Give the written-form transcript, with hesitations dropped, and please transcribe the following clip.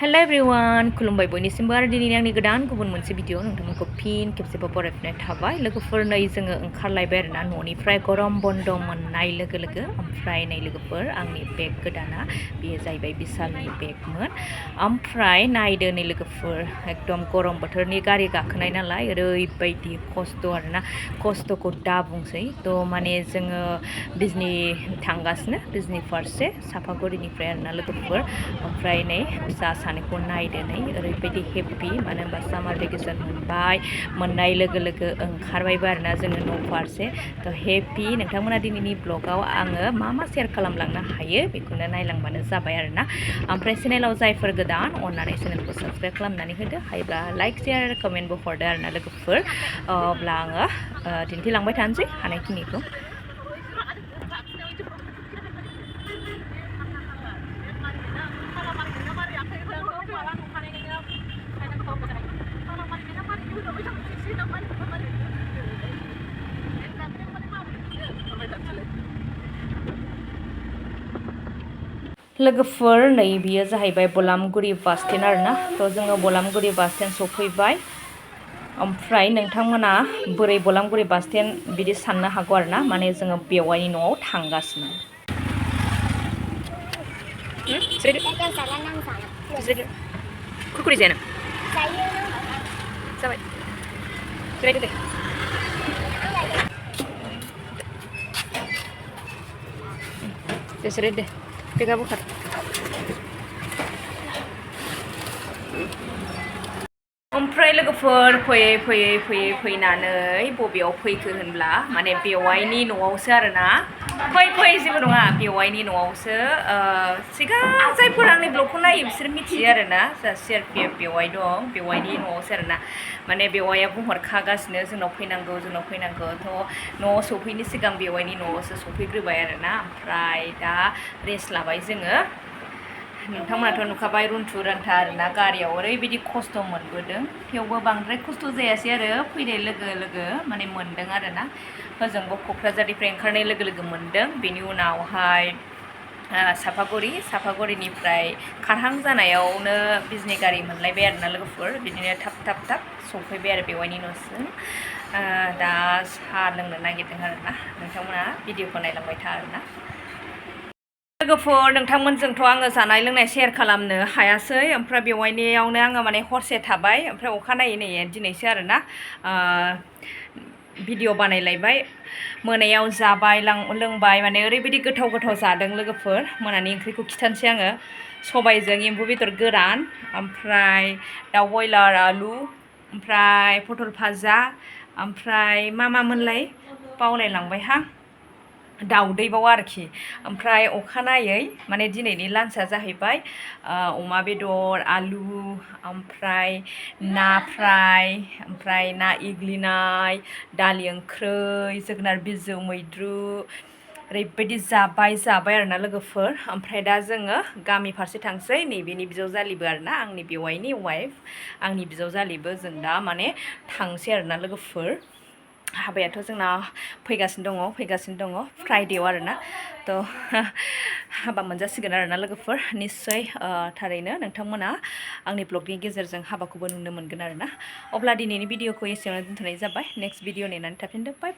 हेल' everyone खुलुमबाय बयनिसिमबो आरो दिनैनि आंनि गोदान गुबुन मोनसे भिडिअ नोंथांमोनखौ फिन खेबसेबाव बरायफिननाय थाबाय लोगोफोर नै जोङो ओंखारलायबाय आरोना न'निफ्राय गरम बन्द मोननाय लोगो लोगो ओमफ्राय नै लोगोफोर आंनि बेग गोदाना बेयो जाहैबाय बिशालनि बेगमोन ओमफ्राय नायदो नै लोगोफोर एकदम गरम बोथोरनि गारि गाखोनाय नालाय ओरैबायदि खस्थ' आरोना खस्थ'खौ दा बुंसै थ' माने जोङो बिजनि थांगासिनो बिजनि फारसे सापागुरिनिफ्राय आरोना लोगोफोर ओमफ्राय नै फिसा सानैखौ नायदो नै ओरैबायदि हेपि मानो होनबा सामार भेकेसन मोननाय लोगो लोगो ओंखारबायबो आरोना जोङो न' फारसे थ' हेपि नोंथांमोना दिनैनि ब्लगाव आङो मा मा शेयार खालामलांनो हायो बेखौनो नायलांबानो जाबाय आरोना ओमफ्राय चेनेलाव जायफोर गोदान अननानै चेनेलखौ साबस्क्राइब खालामनानै होदो हायोब्ला लाइक शेयार कमेन्टबो हरदो आरोना लोगोफोर अब्ला आङो दिन्थिलांबाय थानोसै हानायखिनिखौ लोगोफोर नै बियो जाहैबाय बलामगुरि बास स्टेन्ड आरोना थ' जोङो बलामगुरि बास स्टेन्ड सफैबाय ओमफ्राय नोंथांमोना बोरै बलामगुरि बास स्टेन्ड बिदि साननो हागौ आरोना माने जोङो बेवाइनि न'आव थांगासिनो कुरकुरि जाया नों जाबाय जिरायदो दे जिरायदो दे बेगा बोखार ओमफ्राय लोगोफोर फैनानै बबेयाव फैखो होनब्ला माने बेवाइनि न'आवसो आरोना फै जेबो नङा बेवाइनि न'आवसो सिगां जायफोर आंनि ब्लगखौ नायो बिसोर मिथियो आरोना जा CRPF बेवाइ दं बेवाइनि न'आवसो आरोना माने बेवाइया बुंहरखागासिनो जोंनाव फैनांगौ थ' न'आव सफैनो सिगां बेवाइनि न'आवसो सफैग्रोबाय आरोना ओमफ्राय दा रेस्ट लाबाय जोङो नोंथांमोनाथ' नुखाबाय रुन्थु रान्था आरोना गारियाव ओरैबायदि खस्थ' मोनबोदों थेवबो बांद्राय खस्थ' जायासै आरो फैनाय लोगो लोगो माने मोनदों आरोना होजोंबो क'क्राझारनिफ्राय ओंखारनाय लोगो लोगो मोनदों बेनि उनावहाय सापागुरिनिफ्राय खारहां जानायावनो बिजनि गारि मोनलायबाय आरोना लोगोफोर बिदिनो थाब सफैबाय आरो बेवाइनि न'सिम दा साहा लोंनो नागिरदों आरोना नोंथांमोना भिडिअखौ नायलांबाय था आरोना लोगोफोर नोंथांमोनजोंथ' आङो जानाय लोंनाय शेयार खालामनो हायासै ओमफ्राय बेवाइनियावनो आङो माने हरसे थाबाय ओमफ्राय अखानायै नै दिनैसो आरोना भिडिअ बानायलायबाय मोनायाव जाबाय लोंबाय माने ओरैबायदि गोथाव जादों लोगोफोर मोनानि ओंख्रिखौ खिथानोसै आङो सबायजों एम्बु बेदर गोरान ओमफ्राय दाउ बयलार आलु ओमफ्राय पटल भाजा ओमफ्राय मामोनलाय बावलायलांबायहां दाउदैबाव आरोखि ओमफ्राय अखानायै माने दिनैनि लान्चआ जाहैबाय अमा बेदर आलु ओमफ्राय ना फ्राय ओमफ्राय ना एग्लिनाय दालि ओंख्रै जोगोनार बिजौ मैद्रु ओरैबायदि जाबाय आरोना लोगोफोर ओमफ्राय दा जोङो गामि फारसे थांसै नैबेनि बिजावजालिबो आरोना आंनि बेवाइनि वाइफ आंनि बिजावजालिबो जों दा माने थांसै आरोना लोगोफोर हाबायाथ' जोंना फैगासिनो दङ फ्राइडेआव आरोना थ' हाबा मोनजासिगोन आरोना लोगोफोर निस्सय थारैनो नोंथांमोना आंनि ब्लगनि गेजेरजों हाबाखौबो नुनो मोनगोन आरोना अब्ला दिनैनि भिडिअखौ एसेयावनो दोनथ'नाय जाबाय नेक्स्ट भिडिअ नेनानै थाफिनदो बाय